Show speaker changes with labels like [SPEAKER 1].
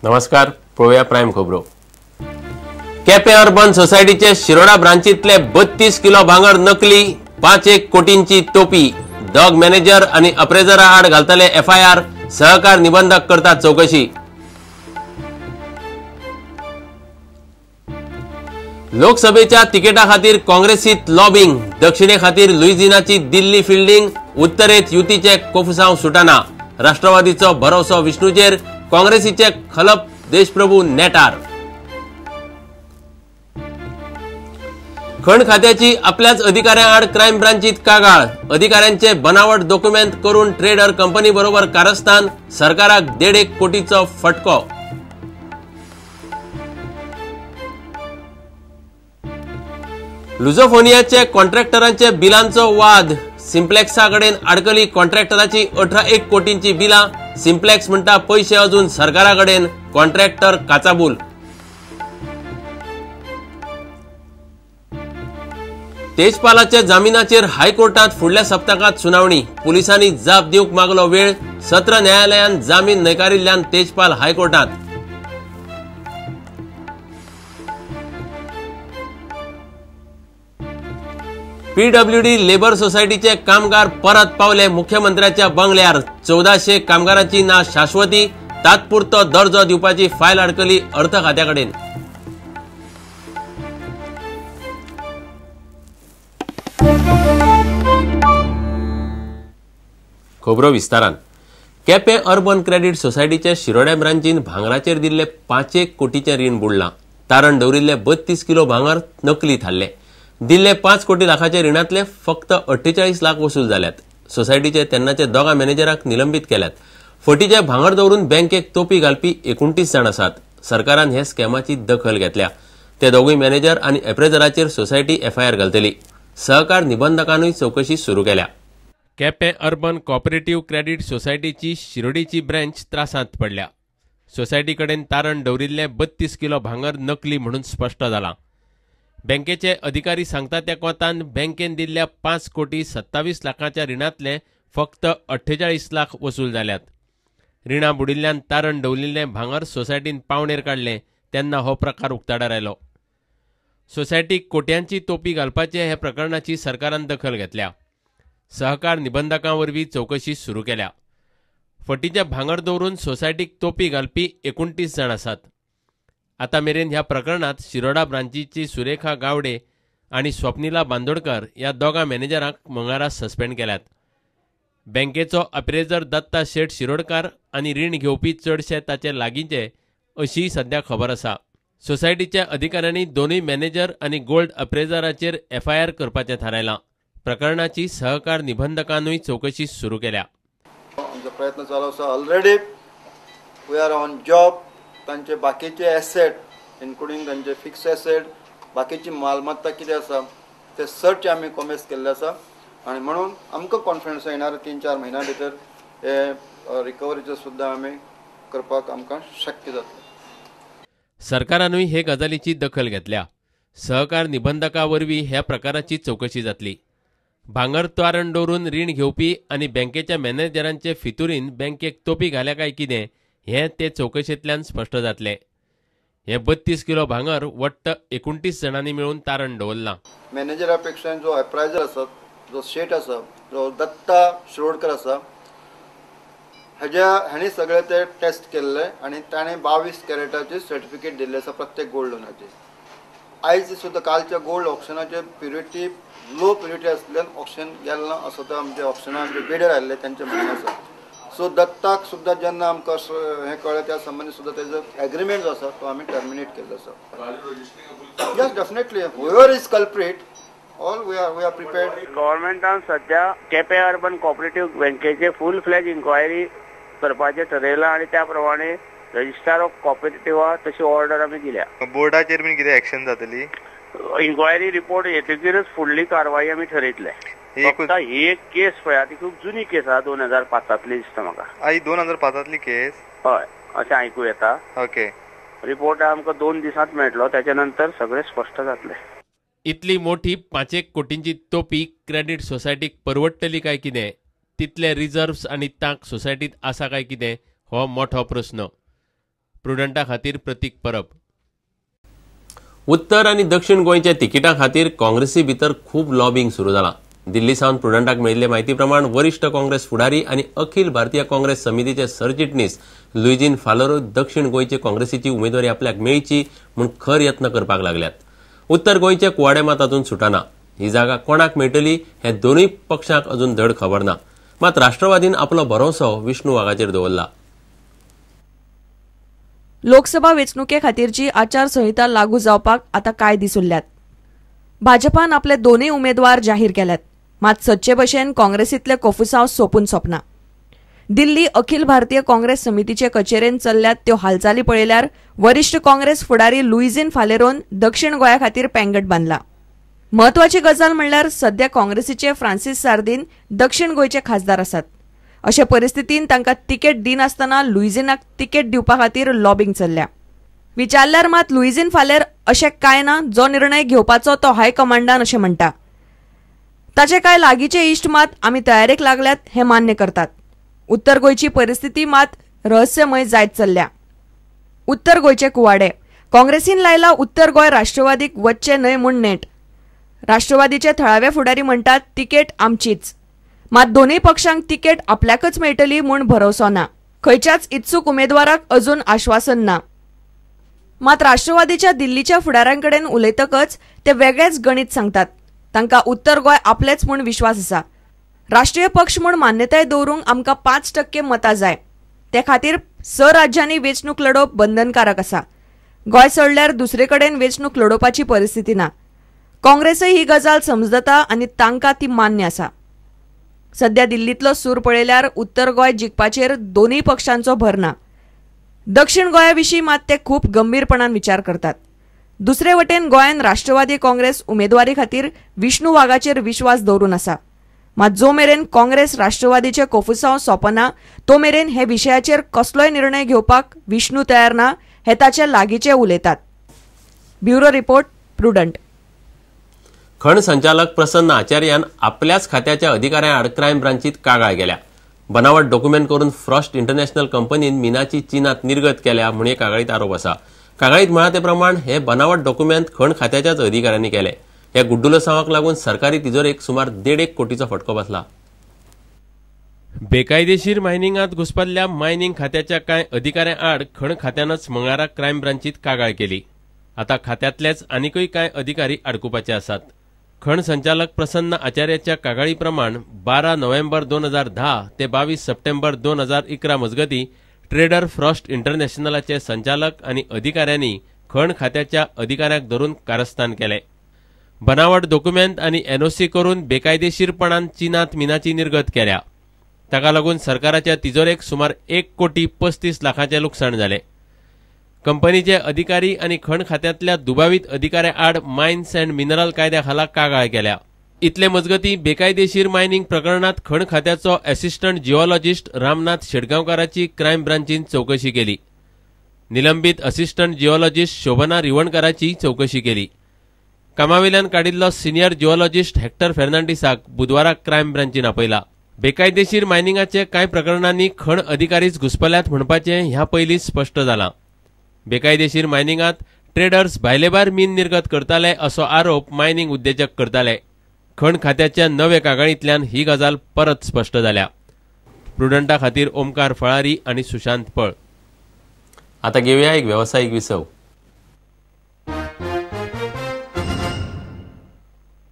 [SPEAKER 1] नमस्कार, पळोवया प्रायम खबरो. केपें अर्बन सोसायटीचे शिरोडा ब्रांचींतले 32 किलो भांगर नकली, 5 कोटींची तोपी. डॉग मॅनेजर आणि अप्रेजरा आड घालतले एफआयआर. सहकार निबंधक करतात चौकशी. लोकसभेच्या तिकेटा खातीर काँग्रेसीत लॉबिंग. दक्षिणे खातीर लुइझिनाची दिल्ली फिल्डिंग, उत्तरेत युतीचे कोफुसांव सुटाना. राष्ट्रवादीचो भरोसो विष्णूचेर, काँग्रेसीचे खलप देशप्रभू नेटार. खण खात्याची आपल्याच अधिकाऱ्यां आड क्रायम ब्रांचीत कागाळ. अधिकाऱ्यांचे बनावट डॉक्युमेंट करून ट्रेडर कंपनी बरोबर कारस्थान. सरकाराक 1.5 कोटीचो फटको. लुझोफोनियाचे कॉन्ट्रॅक्टरांचे बिलांचो वाद. सिम्प्लेक्सा कडेन आडकली कॉन्ट्रॅक्टराची 18 कोटींची बिलां. सिम्प्लेक्स म्हणटा पयशे अजून सरकारा कडेन, कॉन्ट्रॅक्टर काचाबूल. तेजपालाच्या जामिनाचेर हायकोर्टात फुडल्या सप्तकांत सुनावणी. पुलिसांनी जाप दिवंक मागलो वेळ. सत्र न्यायालयान जामीन न्हयकारिल्ल्यान तेजपाल हायकोर्टात. पीडब्ल्यूडी लेबर सोसायटीचे कामगार परत पावले मुख्यमंत्र्याच्या बंगल्यार. 1400 कामगारांची ना शाश्वती. तात्पुरतो दर्जो दिवपाची फायल अडकली अर्थ खात्या कडेन. खबरो विस्तारान. केपें अर्बन क्रेडिट सोसायटीचे शिरोड्या ब्रांचीन भांगराचेर दिल्ले 5 कोटीचें रीण बुडलां. तारण दवरिल्ले 32 किलो भांगर नकली थारले. दिल्ले 5 कोटी लाखाच्या रिणांतले फक्त 48 लाख वसूल जाल्यात. सोसायटीचे तेन्नाचे दोगां मॅनेजराक निलंबीत केल्यात. फटीचे भांगर दवरून बँकेक तोपी घालपी 29 जाण आसात. सरकारान हे स्कॅमाची दखल घेतल्या. ते दोगूय मॅनेजर आनी एप्रेजराचेर सोसायटी एफआयआर घालतली. सहकार निबंधकानूय चवकशी सुरू केल्या. केपें अर्बन कॉपरेटिव्ह क्रेडिट सोसायटीची शिरोडीची ब्रँच त्रासांत पडल्या. सोसायटी कडेन तारण दवरिल्ले 32 किलो भांगर नकली म्हणून स्पश्ट जालां. बँकेचे अधिकारी सांगता त्या कोंतान बँकेन दिल्ल्या 5 कोटी 27 लाखांच्या रिणांतले फक्त 48 लाख वसूल जाल्यात. रिणां बुडिल्ल्यान तारण दवरिल्लें भांगर सोसायटीन पावणेर काडलें तेन्ना हो प्रकार उक्ताडार आयलो. सोसायटीक कोट्यांची तोपी घालपाचे हे प्रकरणाची सरकारान दखल घेतल्या. सहकार निबंधकां वरवीं चवकशी सुरू केल्या. फटीचें भांगर दवरून सोसायटीक तोपी घालपी 29 जाण आसात. आतां मेरेन ह्या प्रकरणांत शिरोडा ब्रांचीची सुरेखा गावडे आनी स्वप्निला बांदोडकर ह्या दोगां मॅनेजरांक मंगळारा सस्पेंड केल्यात. बँकेचो अप्रेजर दत्ता शेठ शिरोडकार आनी रीण घेवपी चडशे ताचे लागींचे अशी सद्या खबर आसा. सोसायटीच्या अधिकाऱ्यांनी दोनूय मॅनेजर आनी गोल्ड अप्रेजराचेर एफआयआर करपाचें थारायलां. प्रकरणाची सहकार निबंधकानूय चवकशी सुरू केल्या.
[SPEAKER 2] आमचो प्रयत्न चालू आसा. Already we are on job. तांचे बाकीचे एसेट इन्क्लुडींग तांचे फिक्स एसेट, बाकीची मालमत्ता कितें आसा ते सर्च आमी कॉमेस केल्ले आसा आनी म्हणून आमकां कॉन्फिडन्स येणार 3-4 म्हयन्या भितर हे रिकवरीचो सुद्दां आमी करपाक आमकां शक्य जातलें.
[SPEAKER 1] सरकारानूय हे गजालीची दखल घेतल्या. सहकार निबंधका वरवीं ह्या प्रकाराची चवकशी जातली. भांगर तारण दवरून रीण घेवपी आनी बँकेच्या मॅनेजरांचे फितुरीन बँकेक तोपी घाल्या काय कितें हें ते चवकशेंतल्यान स्पश्ट जातलें. हें 32 किलो भांगर वट्ट 29 जाणांनी मेळून तारण दवरलां.
[SPEAKER 2] मॅनेजरा पेक्षा जो एप्रायजर आसा, जो शेठ आसा, जो दत्ता शिरोडकर आसा, हांणी सगळे ते टेस्ट केल्ले आनी ताणें 22 कॅरेटाचे सर्टिफिकेट दिल्ले आसा प्रत्येक गोल्ड लोनाचे. आयज सुद्दां कालच्या गोल्ड ऑक्शनाचे प्युरिटी लो प्युरिटी आसल्यान ऑक्शन गेलें ना असो तो आमचे ऑक्शनाक जे बिडर आयिल्ले तांचें म्हणणें आसा. सो दत्ताक सुद्दां जेन्ना आमकां हें कळ्ळें त्या संबंदी सुद्दां तेजो एग्रीमेंट जो आसा तो आमी टर्मिनेट केल्लो आसा. Yes, definitely whoever is culprit all we are prepared.
[SPEAKER 3] गव्हर्मेंटान सध्या केपें अर्बन कॉपरेटिव्ह बँकेचे फूल फ्लॅज इन्क्वायरी करपाचें ठरयलां आनी त्या प्रमाणे रजिस्ट्रार ऑफ कॉपरेटिव्हा तशी ऑर्डर आमी दिल्या.
[SPEAKER 4] बोर्डाचेर बीन कितें एक्शन जातली?
[SPEAKER 3] इन्क्वायरी रिपोर्ट येतकीरच फुडली कारवाई आमी ठरयतले. फक्त ही एक केस पळया, ती खूब जुनी केस आसा, 2005 दिसता म्हाका.
[SPEAKER 4] ही 2005 केस?
[SPEAKER 3] हय, अशें आयकूं येता.
[SPEAKER 4] ओके,
[SPEAKER 3] रिपोर्ट आमकां 2 दिसांत मेळटलो, त्याच्या नंतर सगळें स्पश्ट जातलें.
[SPEAKER 1] इतली मोठी 5 कोटींची तोपी क्रेडिट सोसायटीक परवडटली काय कितें, तितले रिजर्व्स आनी तांक सोसायटीत आसा काय कितें हो मोठो प्रस्न. प्रुडंटा खातीर प्रतीक परब. उत्तर आनी दक्षिण गोंयच्या तिकिटां खातीर काँग्रेसी भितर खूब लॉबिंग सुरू जालां. दिल्ली सावन प्रुडंटाक मेळिल्ले म्हायती प्रमाण वरिश्ठ काँग्रेस फुडारी आनी अखिल भारतीय काँग्रेस समितीचे सरचिटणीस लुईजीन फालेरो दक्षिण गोंयचे काँग्रेसीची उमेदवारी आपल्याक मेळची म्हूण खर यत्न करपाक लागल्यात. उत्तर गोंयचे कुवाडे मात अजून सुटना. ही जागा कोणाक मेळटली हें दोनूय पक्षांक अजून धड खबर ना. मात राष्ट्रवादीन आपलो भरोसो विष्णू वाघाचेर दवरला.
[SPEAKER 5] लोकसभा वेंचणुके खातीरची आचारसंहिता लागू जावपाक आतां कांय दीस उरल्यात. भाजपान आपले दोनूय उमेदवार जाहीर केल्यात. मात सदचे भशेन काँग्रेसींतले कोफुसांव सोंपून सोंपना. दिल्ली अखिल भारतीय काँग्रेस समितीचे कचेरेन चल्ल्यात त्यो हालचाली पळयल्यार वरिश्ठ काँग्रेस फुडारी लुईझीन फालेरोन दक्षिण गोंया खातीर पेंगट बांदला. म्हत्वाची गजाल म्हणल्यार सध्या काँग्रेसीचे फ्रांसीस सार्दीन दक्षिण गोंयचे खासदार आसात. अशे परिस्थितीन तांकां तिकेट दिनासतना लुईझिनाक तिकेट दिवपा खातीर लॉबिंग चल्ल्या. विचारल्यार मात लुईझीन फालेर अशें कांय ना, जो निर्णय घेवपाचो तो हायकमांडान अशें म्हणटा. ताचे कांय लागींचे इश्ट मात आमी तयारेक लागल्यात हें मान्य करतात. उत्तर गोंयची परिस्थिती मात रहस्यमय जायत चल्ल्या. उत्तर गोंयचे कुवाडे काँग्रेसीन लायला उत्तर गोंय राष्ट्रवादीक वच्चें न्हय म्हूण नेट. राष्ट्रवादीचे थळावे फुडारी म्हणटात तिकेट आमचीच. मात दोनूय पक्षांक तिकेट आपल्याकच मेळटली म्हूण भरवसो ना. खंयच्याच इत्सूक उमेदवाराक अजून आश्वासन ना. मात राष्ट्रवादीच्या दिल्लीच्या फुडाऱ्यांकडेन उलयतकच ते वेगळेच गणीत सांगतात. तांकां उत्तर गोंय आपलेच म्हूण विश्वास आसा. राष्ट्रीय पक्ष म्हूण मान्यताय दवरूंक आमकां 5% मतां जाय. ते खातीर 6 राज्यांनी वेंचणूक लडोवप बंधनकारक आसा. गोंय सोडल्यार दुसरे कडेन वेंचणूक लडोवपाची परिस्थिती ना. काँग्रेसय ही गजाल समजता आनी तांकां ती मान्य आसा. सध्या दिल्लींतलो सूर पळयल्यार उत्तर गोंय जिखपाचेर दोनूय पक्षांचो भर ना. दक्षिण गोंया विशीं मात ते खूब गंभीरपणान विचार करतात. दुसरे वटेन गोंयान राष्ट्रवादी काँग्रेस उमेदवारी खातीर विष्णू वाघाचेर विश्वास दवरून आसा. मात जो मेरेन काँग्रेस राष्ट्रवादीचे कोफुसांव सोंपना तो मेरेन हे विशयाचेर कसलोय निर्णय घेवपाक विष्णू तयार ना हे ताचे लागींचे उलयतात. Bureau report, Prudent.
[SPEAKER 1] खण संचालक प्रसन्न आचार्यान आपल्याच खात्याच्या अधिकाऱ्यां आड क्रायम ब्रांचीत कागाळ केल्या. बनावट डॉक्युमेंट करून फ्रॉस्ट इंटरनॅशनल कंपनीन मिनाची चीनात निर्गत केल्या म्हूण हे कागाळीत आरोप आसा. कागाळीत म्हळां ते प्रमाण हे बनावट डॉक्युमेंट खण खात्याच्याच अधिकाऱ्यांनी केले. ह्या गुड्डुलसांवाक लागून सरकारी तिजोरेक सुमार 1.5 कोटीचो फटको बसला. बेकायदेशीर मायनिंगांत घुसपल्ल्या मायनिंग खात्याच्या कांय अधिकाऱ्यां आड खण खात्यानच मंगळारा क्रायम ब्रांचीत कागाळ केली. आतां खात्यांतलेच आनिकूय कांय अधिकारी आडकुपाचे आसात. खण संचालक प्रसन्न आचार्याच्या कागाळी प्रमाण 12 नोव्हेंबर 2010 ते 22 सप्टेंबर 2011 मजगती ट्रेडर फ्रॉस्ट इंटरनॅशनलाचे संचालक आनी अधिकाऱ्यांनी खण खात्याच्या अधिकाऱ्यांक धरून कारस्थान केलें. बनावट डॉक्युमेंट आनी एनओसी करून बेकायदेशीरपणान चीनात मिनाची निर्गत केल्या. ताका लागून सरकाराच्या तिजोरेक सुमार 1,35,00,000 लुकसाण जालें. कंपनीचे अधिकारी आनी खण खात्यांतल्या दुबावीत अधिकाऱ्यां आड मायन्स अँड मिनरल कायद्या खाला कागाळ केल्या. इतले मजगती बेकायदेशीर मायनिंग प्रकरणांत खण खात्याचो असिस्टंट जिओलॉजिस्ट रामनाथ शेटगांवकाराची क्रायम ब्रांचीन चवकशी केली. निलंबीत असिस्टंट जिओलॉजिस्ट शोभना रिवणकाराची चवकशी केली. कामावेल्यान काडिल्लो सिनियर जिओलॉजिस्ट हेक्टर फेर्नांडीसाक बुधवारा क्रायम ब्रांचीन आपयला. बेकायदेशीर मायनिंगाचे कांय प्रकरणांनी खण अधिकारीच घुसपल्यात म्हणपाचें ह्या पयलींच स्पश्ट जालां. बेकायदेशीर मायनिंगांत ट्रेडर्स भायलेभायर मीन निर्गत करताले असो आरोप मायनिंग उद्देजक करताले. खण खात्याच्या नवे कागाळींतल्यान ही गजाल परत स्पश्ट जाल्या. प्रुडंटा खातीर ओमकार फळारी आनी सुशांत पळ. आता घेऊया एक व्यावसायिक विसव.